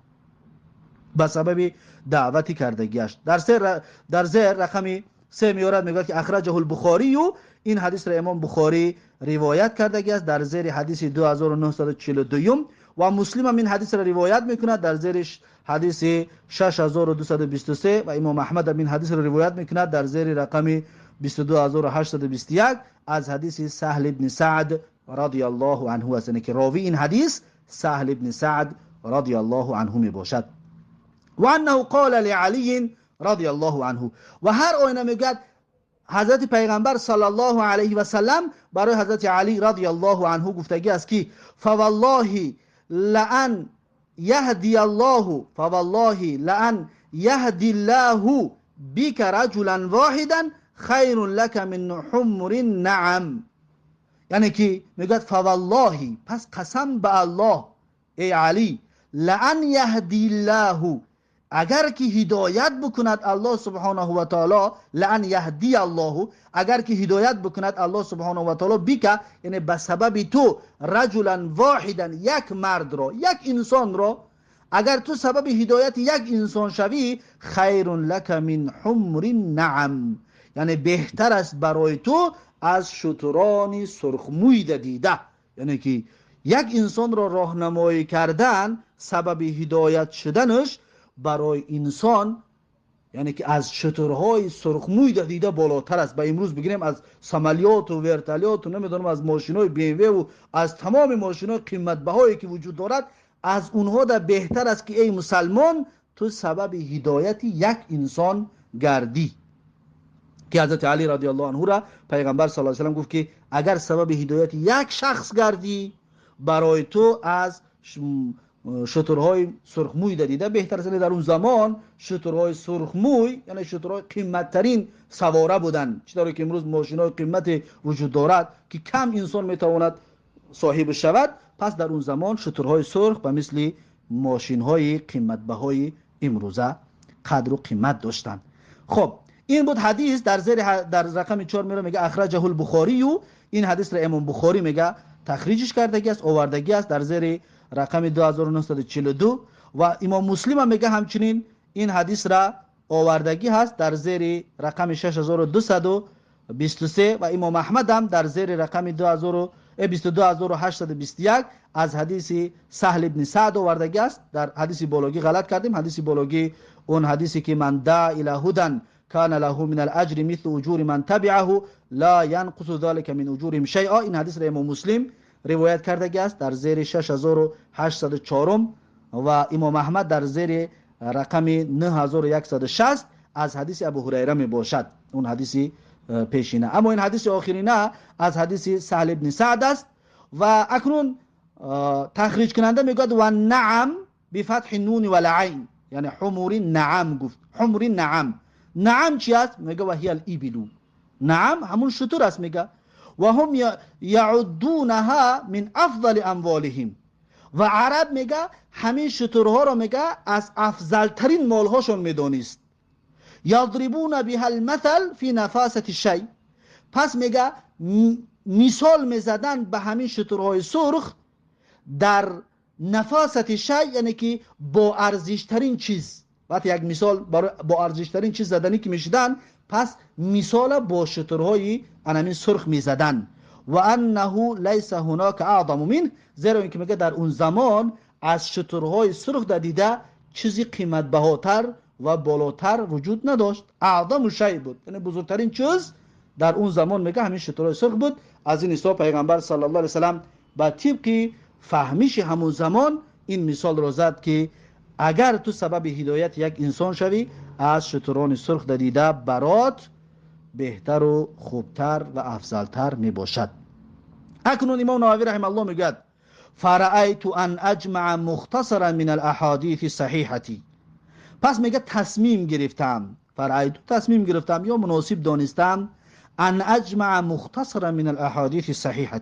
[SPEAKER 1] به سبب دعوتی کردگیش. در زیر رقم 3 میارد، میگه که اخرجه البخاری، این حدیث را امام بخاری روایت کردگی است در زیر حدیث 2942، و مسلم هم این حدیث را روایت میکند در زیر حدیث 6223، و امام احمد هم این حدیث را روایت میکند در زیر رقم 22821 از حدیث سهل ابن سعد رضی الله عنه است، یعنی که راوی این حدیث سهل ابن سعد رضی الله عنه می باشد. و انه قال لعلی رضی الله عنه، و هر آینه میگوید حضرت پیغمبر صلی الله علیه و سلم برای حضرت علی رضی الله عنه گفتگی است که فوالله لأن یهدی الله، فوالله لأن یهدی الله بک رجلا واحدا خیر لک من حمر النعم، یعنی که میگوید فوالله، پس قسم به الله ای علی، لأن یهدی الله، اگر که هدایت بکند الله سبحانه و تعالی، لأن یهدی الله، اگر که هدایت بکند الله سبحانه و تعالی بک، یعنی به سبب تو، رجلا واحدا، یک مرد را، یک انسان را، اگر تو سبب هدایت یک انسان شوی، خیر لک من حمر النعم، یعنی بهتر است برای تو از شتران سرخموی دیده. یعنی که یک انسان را راهنمایی کردن، سبب هدایت شدنش برای انسان، یعنی که از شترهای سرخموی دیده بالاتر است. به امروز بگیریم از سمالیات و ورتالیات و نمیدونم از ماشین‌های بی ام و از تمام ماشین‌های قیمت بهایی که وجود دارد، از اونها در بهتر است که ای مسلمان تو سبب هدایت یک انسان گردی. که حضرت علی رضی الله عنه را پیغمبر صلی الله علیه و سلم گفت که اگر سبب هدایت یک شخص گردی، برای تو از شترهای سرخموی دیده بهتر است. در اون زمان شترهای سرخموی یعنی شترهای قیمتترین سواره بودند، چطوری که امروز ماشین‌های قیمت وجود دارد که کم انسان میتواند صاحب شود، پس در اون زمان شترهای سرخ به مثل ماشین‌های قیمت بهای امروزه قدر و قیمت داشتند. خب این بود حدیث. در زیر در رقم 4 میره میگه اخرجه البخاری، این حدیث را امام بخاری میگه تخریجش کردگی است، آوردگی است در زیر رقم 2942. و امام مسلم هم میگه همچنین این حدیث را آوردگی هست در زیر رقم 6223 و امام احمد هم در زیر رقم 22821 از حدیث سهل ابن سعد آوردگی است. در حدیث بالوگی غلط کردیم، حدیث بالوگی اون حدیثی که من دعا الی هدى کان له من الاجر مثل اجور من تبعه لا ينقص ذلك من اجورهم شیئا، این حدیث را امام مسلم روایت کردگی است در زیر 6804 و امام احمد در زیر رقم 9160 از حدیث ابو هریره می باشد، اون حدیث پیشینه. اما این حدیث آخرینه از حدیث سهل ابن سعد است. و اکنون تخریج کننده میگوید و نعم بفتح النون والعین، یعنی حمر نعم گفت، حمر نعم. نعم چی است؟ میگه و هی الابل، نعم همون شتر است. میگه و هم یعدونها من افضل اموالهم، و عرب میگه همین شترها رو میگه از افضل ترین مالهاشون میدونست. یضربون بها المثل فی نفاسة الشیء، پس میگه مثال میزدن به همین شترهای سرخ در نفاست شیء، یعنی که با ارزشترین چیز. وقتی یک مثال با ارزشترین چیز زدنی که میشدن، پس مثال با شترهای انمین سرخ میزدن. و انه لیس هناک اعظم منه، زیرا اینکه میگه در اون زمان از شترهای سرخ دیده چیزی قیمت بهاتر و بالاتر وجود نداشت. اعظم شیء بود، یعنی بزرگترین چیز در اون زمان میگه همین شترهای سرخ بود. از این حساب پیغمبر صلی الله علیه و سلم با طبق فهمیش همون زمان این مثال رو زد که اگر تو سبب هدایت یک انسان شوی، از شتران سرخ دیده برات بهتر و خوبتر و افضلتر می باشد. اکنون امام نووی رحمه الله میگوید فرأیت ان اجمع مختصرا من الاحادیث الصحیحه. پس میگه تصمیم گرفتم، فرأیت تصمیم گرفتم یا مناسب دانستم، ان اجمع مختصرا من الاحادیث الصحیحه،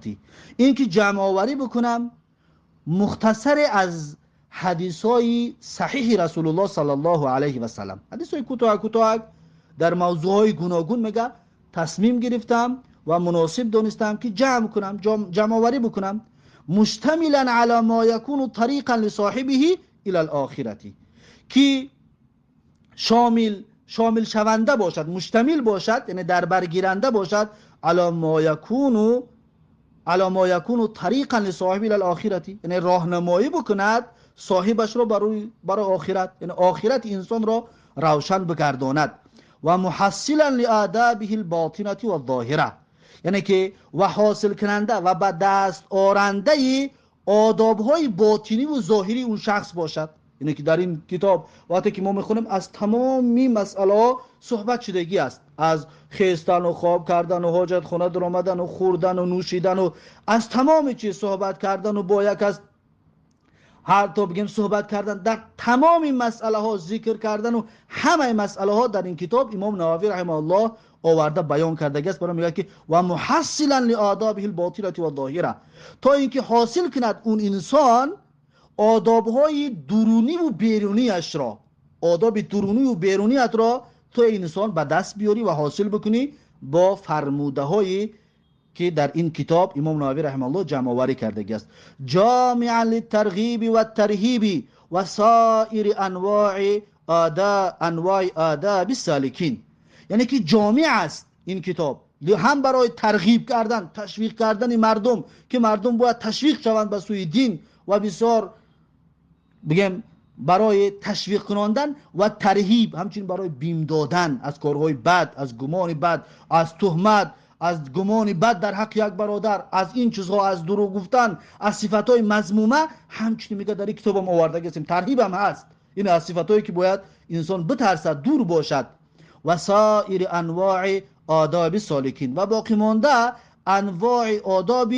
[SPEAKER 1] اینکه جمع آوری بکنم مختصر از حدیث های صحیح رسول الله صلی الله علیه و سلم، حدیث های کوتاه کوتاه در موضوع های گوناگون. میگه تصمیم گرفتم و مناسب دانستم که جمع کنم، جمع آوری بکنم، مشتملا علی ما یکون طریقا لصاحبه الی الاخرة، که شامل شونده باشد، مشتمل باشد، یعنی در برگیرنده باشد، علی ما یکون طریقا لصاحبه الی الاخرة، یعنی راهنمایی بکند صاحبش را برای آخرت، یعنی آخرت انسان را روشن بگرداند. و محصلا لآدابه الباطنة و الظاهرة، یعنی که و حاصل کننده و به دست آرنده آدابهای باطنی و ظاهری اون شخص باشد. یعنی که در این کتاب وقتی که ما میخونیم از تمامی مسئله ها صحبت شدگی است، از خیستن و خواب کردن و حاجت خانه در آمدن و خوردن و نوشیدن و از تمام چیز صحبت کردن و با یک از هر تا بگیم صحبت کردن، در تمام مسئله ها ذکر کردن و همه مسئله ها در این کتاب امام نووی رحمه الله آورده بیان کرده است. برای میگه که و محصلا لآدابه الباطنة و الظاهره، تا اینکه حاصل کند اون انسان آداب های درونی و بیرونیش را، آداب درونی و بیرونیت را تو انسان به دست بیاری و حاصل بکنی با فرموده های که در این کتاب امام نووی رحمه الله جمع آوری کرده است. جامعا للترغیب و الترهیب و سایر انواع آداب السالکین، یعنی که جامع است این کتاب، هم برای ترغیب کردن، تشویق کردن مردم که مردم باید تشویق شوند به سوی دین و بسیار بگم برای تشویق کناندن و ترهیب، همچنین برای بیم دادن از کارهای بد، از گمان بد، از تهمت، از گمان بد در حق یک برادر، از این چیزها، از دروغ گفتن، از صفتهای مذمومه. همچنین میگه در این کتابم آورده هستیم، ترهیب هم هست، این از صفتهایی که باید انسان بترسد، دور باشد. و سایر انواع آداب سالکین، و باقی مانده انواع آداب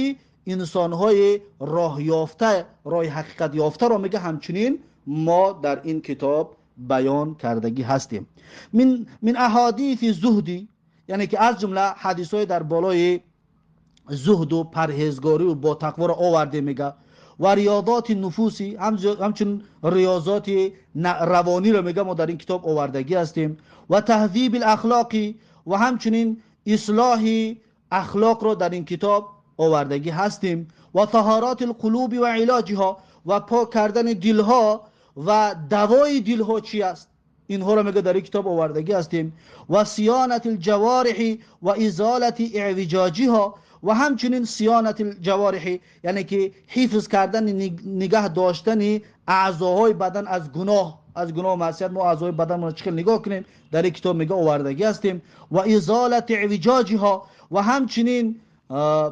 [SPEAKER 1] انسانهای راه یافته، راه حقیقت یافته را میگه همچنین ما در این کتاب بیان کردگی هستیم. من احادیث زهدی، یعنی که از جمله حدیث های در بالای زهد و پرهیزگاری و با تقوا را آورده میگه، و ریاضات نفوسی، همچون ریاضات روانی را میگه ما در این کتاب آوردگی هستیم، و تهذیب الاخلاقی، و همچنین اصلاح اخلاق را در این کتاب آوردگی هستیم، و طهارات القلوب و علاجها، و پاک کردن دلها و دوای دلها چی است، اینها را میگه در این کتاب آوردگی هستیم، و صیانت الجوارح و ازالت اعوجاجها، و همچنین صیانت الجوارح، یعنی که حفظ کردن، نگه داشتن اعضاهای بدن از گناه، از گناه و معصیت. ما اعضای بدن ما چخیل نگاه کنیم، در این کتاب میگه آوردگی هستیم، و ازالت اعوجاجها، و همچنین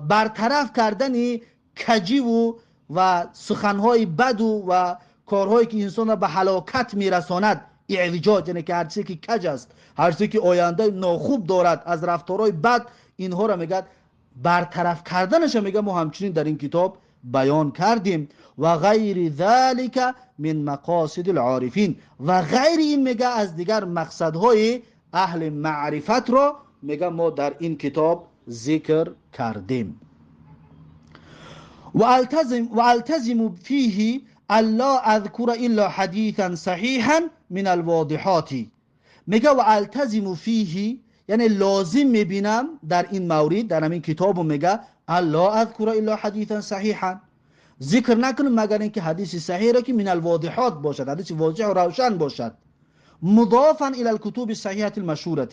[SPEAKER 1] برطرف کردن کجی و سخنهای بد و کارهایی که انسان را به هلاکت میرساند. اعوجاج یعنی که هر چیزی که کج است، هر چیزی که آینده ناخوب دارد از رفتارهای بد، اینها را میگه برطرف کردنش میگه ما همچنین در این کتاب بیان کردیم. و غیر ذلك من مقاصد العارفین، و غیر این میگه از دیگر مقصدهای اهل معرفت را میگه ما در این کتاب ذکر کردیم. و التزم فیه الا اذکر الا حدیثا صحیحا من الواضحات. میگه و التزم فیه، یعنی لازم میبینم در این مورد، در همین کتاب میگه الا اذکر الا حدیثا صحیحا، ذکر نکنم مگر اینکه حدیث صحیح را که من الواضحات باشد، حدیث واضح و روشن باشد، مضافا الى الكتب الصحیحه المشهوره،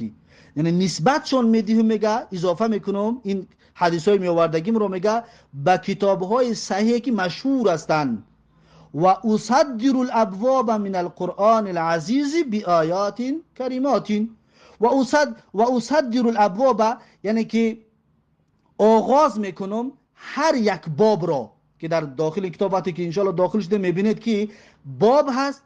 [SPEAKER 1] یعنی نسبتشون میدیم، میگه اضافه میکنم این حدیث های میآوردگیم رو میگه به کتاب های صحیح که مشهور هستند. وأصدر الأبواب من القرآن العزيز بآيات كريمات. وأصدر الأبواب یعنی که آغاز میکنم هر یک باب را که در داخل کتاب وقتی که انشالله داخل شده میبینید که باب هست،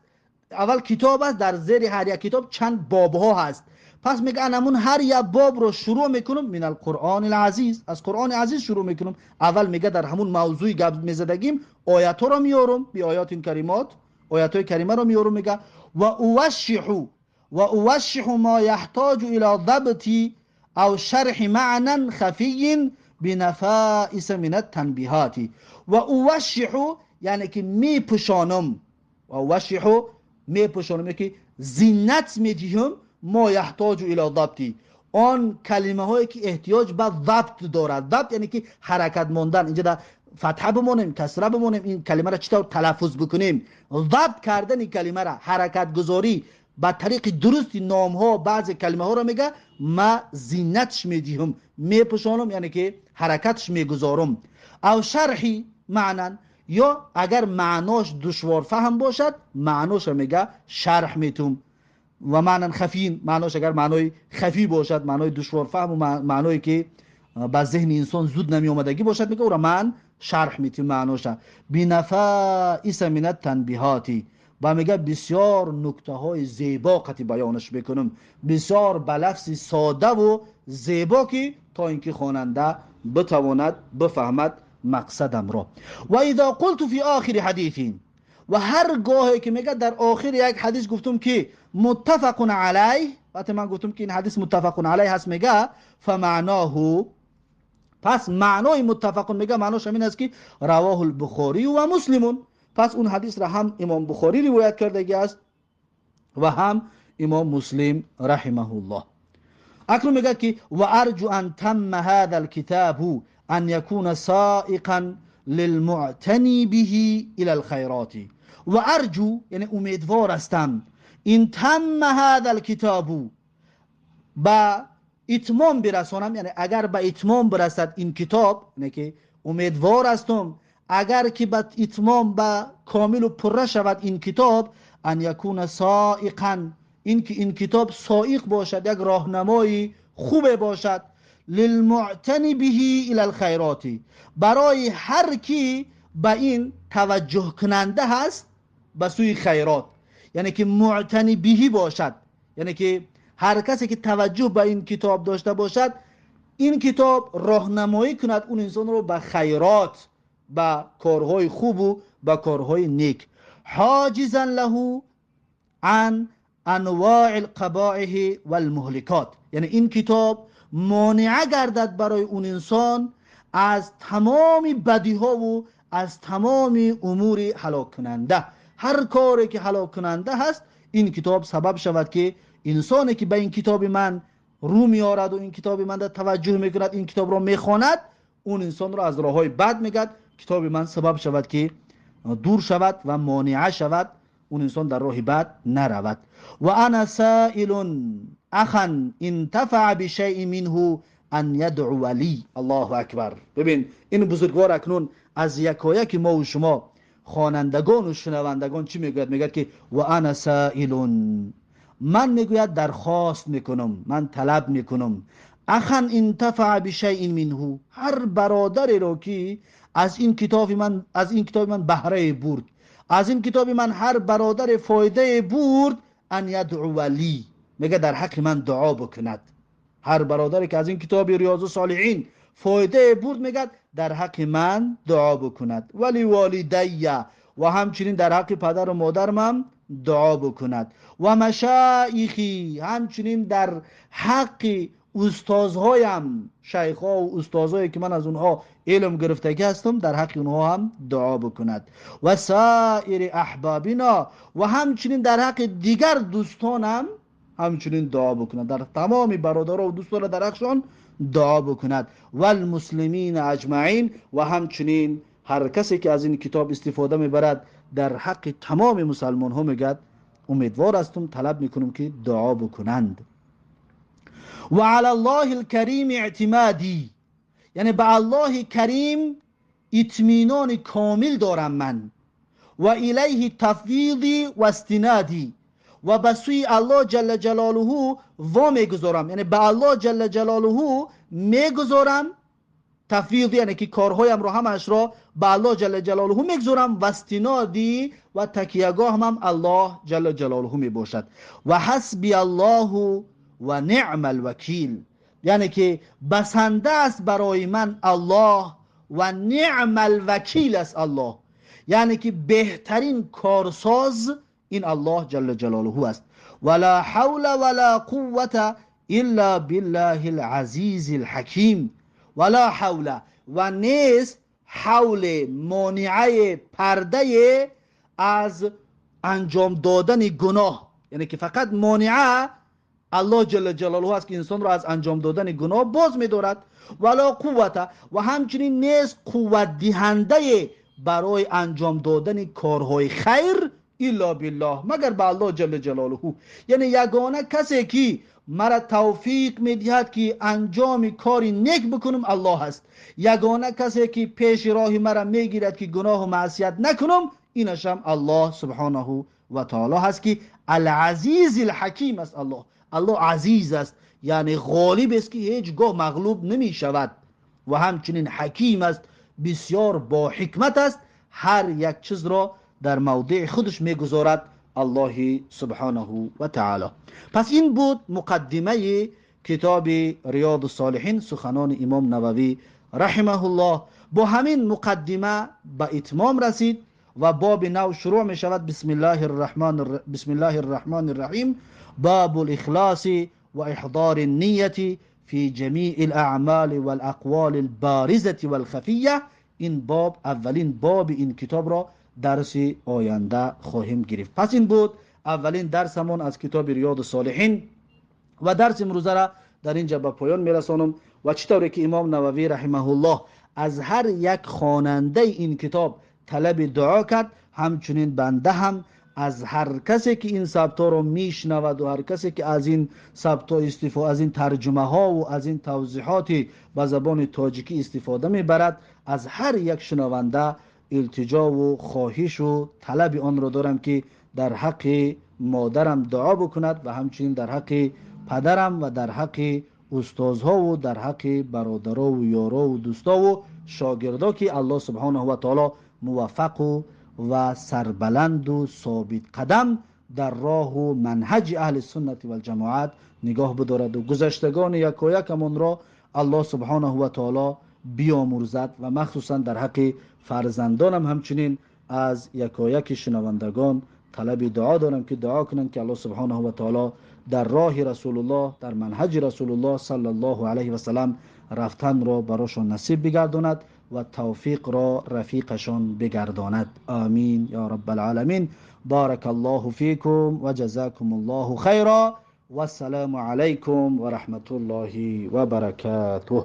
[SPEAKER 1] اول کتاب است، در زیر هر یک کتاب چند باب ها هست. پس میگه انمون هر یک باب رو شروع میکنم من القرآن العزیز، از قرآن عزیز شروع میکنم. اول میگه در همون موضوع گپ میزدگیم آیات رو میارم، بی آیات کریمات، آیات های کریمه رو میارم. میگه و اوشح ما یحتاج الى ضبط او شرح معنى خفی بنفائس من التنبیهات. و اوشح یعنی که میپوشانم، و اوشح میپوشانم که زینت میدهم ما یحتاج الى ضبطی، آن کلمه هایی که احتیاج به ضبط دارد. ضبط یعنی که حرکت ماندن، اینجا در فتحه بمانیم، کسره بمانیم، این کلمه را چطور تلفظ بکنیم، ضبط کردن این کلمه را، حرکت گذاری به طریق درست نام ها بعض کلمه ها را میگه ما زینتش میدهم، میپوشانم یعنی که حرکتش میگذارم. او شرحی معنا، یا اگر معناش دشوار فهم باشد معناش میگه شرح میتم. و معنی خفی، معناش اگر معنای خفی باشد، معنای دشوار فهم و معنایی که به ذهن انسان زود نمی آمدگی باشد، میگه او را من شرح میتم معناش. بنفائس من التنبیهات، و میگه بسیار نکته های زیبا قطعی بیانش بکنم، بسیار به لفظ ساده و زیبا که تا اینکه خواننده بتواند بفهمد مقصدم را. و اذا قلت فی آخر حدیث، و هر گاهی که میگه در آخر یک حدیث گفتم که متفق علیه، وقتی من گفتم که این حدیث متفق علیه هست، میگه فمعناه، پس معنای متفق میگه معناش همین است که رواه البخاری و مسلم. پس اون حدیث را هم امام بخاری روایت کرده است و هم امام مسلم رحمه الله. اکنون میگه که و ارجو ان تم هذا الكتاب ان يكون سائقا للمعتنی به الى الخيرات. و ارجو یعنی امیدوار هستم، این تم هذا الكتاب با اتمام برسانم، یعنی اگر به اتمام برسد این کتاب، یعنی که امیدوار هستم اگر که به اتمام به کامل و پره شود این کتاب، ان یکون سائقا، این که این کتاب سائق باشد، یک راهنمای خوب باشد، للمعتنی به الى الخیرات، برای هر کی به این توجه کننده هست به سوی خیرات، یعنی که معتنی بهی باشد، یعنی که هر کسی که توجه به این کتاب داشته باشد، این کتاب راهنمایی کند اون انسان رو به خیرات، به کارهای خوب و به کارهای نیک. حاجزا له عن انواع القبائح والمهلکات، یعنی این کتاب مانع گردد برای اون انسان از تمام بدی ها و از تمام امور هلاک کننده. هر کاری که هلاک کننده هست این کتاب سبب شود که انسانی که به این کتاب من رو میارد و این کتاب من در توجه میکند، این کتاب را میخواند، اون انسان را از راههای بد میگد، کتاب من سبب شود که دور شود و مانع شود اون انسان در راه بد نرود. و انا سائل اخا انتفع بشیء منه ان یدعو لی. الله اکبر. ببین این بزرگوار اکنون از یکایک ما و شما خوانندگان و شنوندگان چی میگوید؟ میگوید که و انا سائل، من میگوید درخواست میکنم، من طلب میکنم، اخا انتفع بشیء منه، هر برادری را که از این کتاب من، از این کتاب من بهره برد، از این کتاب من هر برادر فایده برد، ان یدعو لی، میگه در حق من دعا بکند. هر برادری که از این کتاب ریاض الصالحین فایده برد، میگه در حق من دعا بکند. ولی والدی، و همچنین در حق پدر و مادرم دعا بکند. و مشایخی، همچنین در حق استادهایم، شیخ‌ها و استادهایی که من از اونها علم گرفتگی هستم، در حق اونها هم دعا بکند. و سایر احبابنا، و همچنین در حق دیگر دوستانم همچنین دعا بکند، در تمام برادرها و دوستان در حقشان دعا بکند. و المسلمین اجمعین، و همچنین هر کسی که از این کتاب استفاده میبرد در حق تمام مسلمان ها میگد امیدوار هستم، طلب میکنم که دعا بکنند. و علی الله الکریم اعتمادی، یعنی به الله کریم اطمینان کامل دارم من. Ва илайҳи тафвиди ва истинади, ва ба сӯи Аллоҳ ҷалла ҷалолуҳу во мегузорам, яъне ба Аллоҳ ҷалла ҷалолуҳу мегузорам. Тафвид яъне ки корҳоямро ҳамаашро ба Аллоҳ ҷалла ҷалолуҳу мегузорам, ва истиноди ва такиягоҳам ҳам Аллоҳ ҷалла ҷалолуҳу мебошад. Ва ҳасби Аллоҳу ва ниъмал вакил, яъне ки басанда аст барои ман Аллоҳ, ва ниъмал вакил аст Аллоҳ, яъне ки беҳтарин корсоз ин Аллоҳ ҷалла ҷалолуҳу аст. Ва ла ҳавла ва ла қуввата илла биллаҳил азизил ҳаким. Ва ла ҳавла, ва нест ҳавле, монеаe, пардае аз анҷом додани гуноҳ, яъне ки фақат монеа Аллоҳ ҷалла ҷалолуҳу аст ки инсонро аз анҷом додани гуноҳ боз медорад. Ва ла қуввата, ва ҳамчунин нест қувватдиҳандае барои анҷом додани корҳои хайр илла биллаҳ, магар ба Аллоҳ ҷалла ҷалолуҳу. Яъне ягона касе ки мара тавфиқ медиҳад ки анҷоми кори нек бикунам Аллоҳ аст. Ягона касе ки пеши роҳи мара мегирад ки гуноҳу маъсият накунам, инашам Аллоҳ субҳонаҳу ва таоло ҳаст ки ал-Азиз ал-Ҳаким аст. Аллоҳ, Аллоҳ азиз аст, яъне ғолиб аст ки ҳеҷ гоҳ мағлуб намешавад, ва ҳамчунин ҳаким аст, бисёр бо ҳикмат аст, ҳар як чизро дар мавзеи худаш мегузорад Аллоҳи субҳонаҳу ва таоло. Пас ин буд муқаддимаи китоби Риёду Солиҳин, суханони имом Нававӣ раҳимаҳуллоҳ. Бо ҳамин муқаддима ба итмом расид ва боби нав шурӯъ мешавад. Бисмиллаҳир раҳмонир раҳим. Бабул ихлоси ва иҳдори нияти фи ҷамиил аъмоли вал ақволил боризати вал хафия. Ин боб аввалин боби ин китобро дарси оянда хоҳем гирифт. Пас ин буд аввалин дарсамон аз китоби Риёду Солиҳин ва дарси имрӯзаро дар инҷа ба поён мерасонам. Ва чӣ тавре ки имом Нававӣ раҳимаҳуллоҳ аз ҳар як хонандаи ин китоб талаби дуо кард, ҳамчунин банда ҳам аз ҳар касе ки ин сабтҳоро мешунавад ва ҳар касе ки аз ин сабтҳо истифода, аз ин тарҷумаҳо ва аз ин тавзиҳоти ба забони тоҷикӣ истифода мебарад, аз ҳар як шунаванда илтиҷову хоҳишу талаби онро дорам ки дар ҳаққи модарам дуо бикунад ва ҳамчунин дар ҳаққи падарам ва дар ҳаққи устозҳову дар ҳаққи бародарову ёрову дӯстову шогирдо ки Аллоҳ субҳонаҳу ва таоло муваффақу ва сарбаланду собитқадам дар роҳу манҳаҷи аҳли суннати валҷамоат нигоҳ бидорад ва гузаштагони якоякамонро Аллоҳ субҳонаҳу ва таоло биомӯрзад ва махсусан дар ҳаққи фарзандонам ҳамчунин аз якояки шунавандагон талаби дуо дорам ки дуо кунанд ки Аллоҳ субҳонаҳу ва таоло дар роҳи Расулуллоҳ, дар манҳаҷи Расулуллоҳ саллаллоҳу алайҳи васаллам рафтанро барошон насиб бигардонад ва тавфиқро рафиқашон бигардонад. Амин ё раббал оламин. Баракаллоҳу фикум ва ҷазакумуллоҳу хайра. Вассаламу алайкум ва раҳматуллоҳи ва баракатуҳ.